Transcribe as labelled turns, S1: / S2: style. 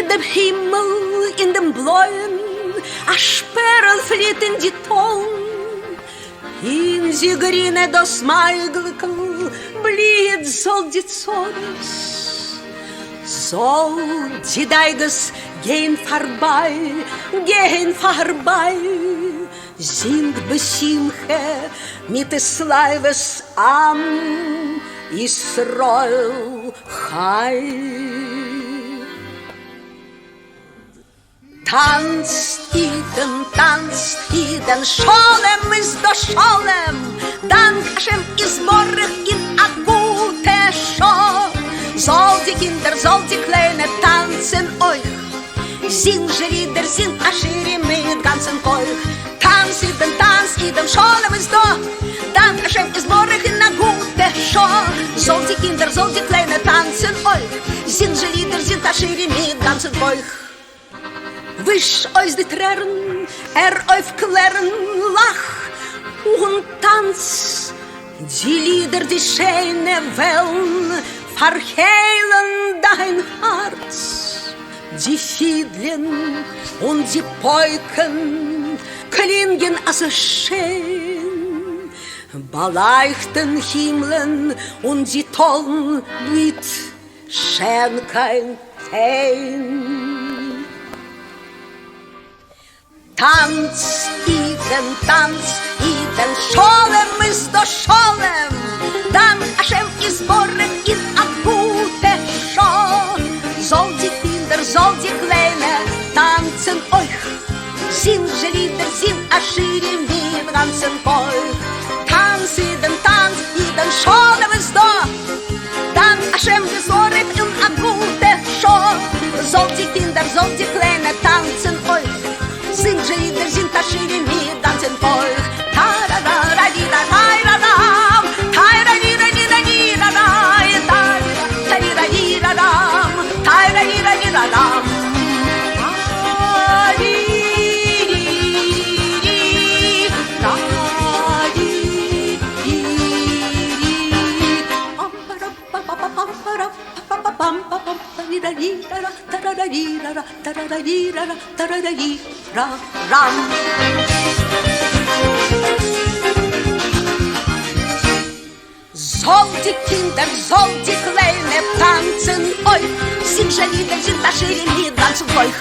S1: אין דעם הימל, אין דעם בלויען, אַ שפּערל פֿליט אין די טאָלן. אין די גרינע דאָס מײַגליקל בליִעט, זאָל די צרות, זאָל די דאגות גײן פֿאַרבײַ, גײן פֿאַרבײַ. זינגט בשמחה מיט התלהבות עם ישראל חי. טאנצט אידן, טאנצט אידן, שלום איז דא שלום, דאנק השם יתברך אין א גוטע שעה, זאל די קינדער, זאל די קליינע טאנצען אויך, זינג זשע לידער, זינג עשירים מיט גאנצן כח, טאנץ אידן, טאנץ אידן, שלום איז דא, דאנק השם יתברך אין א גוטע שעה, זאל די קינדער, זאל די קליינע טאנצען אויך, זינג זשע לידער, זינג עשירים מיט גאנצן כח. וויש אויס די טרערן, הער אויף קלערן, לאך און טאנץ, די לידער די שיינע וועלן פארהיילן דיין הארץ, די פידלען און די פויקן קלינגען אזוי שיין, באלייכטן הימלען און די טאלן מיט שיינקייט. טאנץ אידן טאנץ אידן שלום איז דא שלום דאנק השם יתברך אין א גוטע שעה זאל די קינדער זאל די קליינע טאנצן אויך זינג זשע לידער זינג עשירים מיט גאנצן כח טאנץ אידן טאנץ אידן שלום איז דא דאנק השם יתברך אין א גוטע שעה זאל די קינדער זאל די קליינע טאנצן אויך זינג זשע לידער זינגט עשירים מיט גאנצן כח טאראראראריראריראראם טאראריראריראריראריי טאריראריראריראראם טאראריראריראראם זאָל די קינדער, זאָל די קליינע טאַנצן אויך, זינגט זשע לידער, זינגט עשירים מיט גאַנצן כח.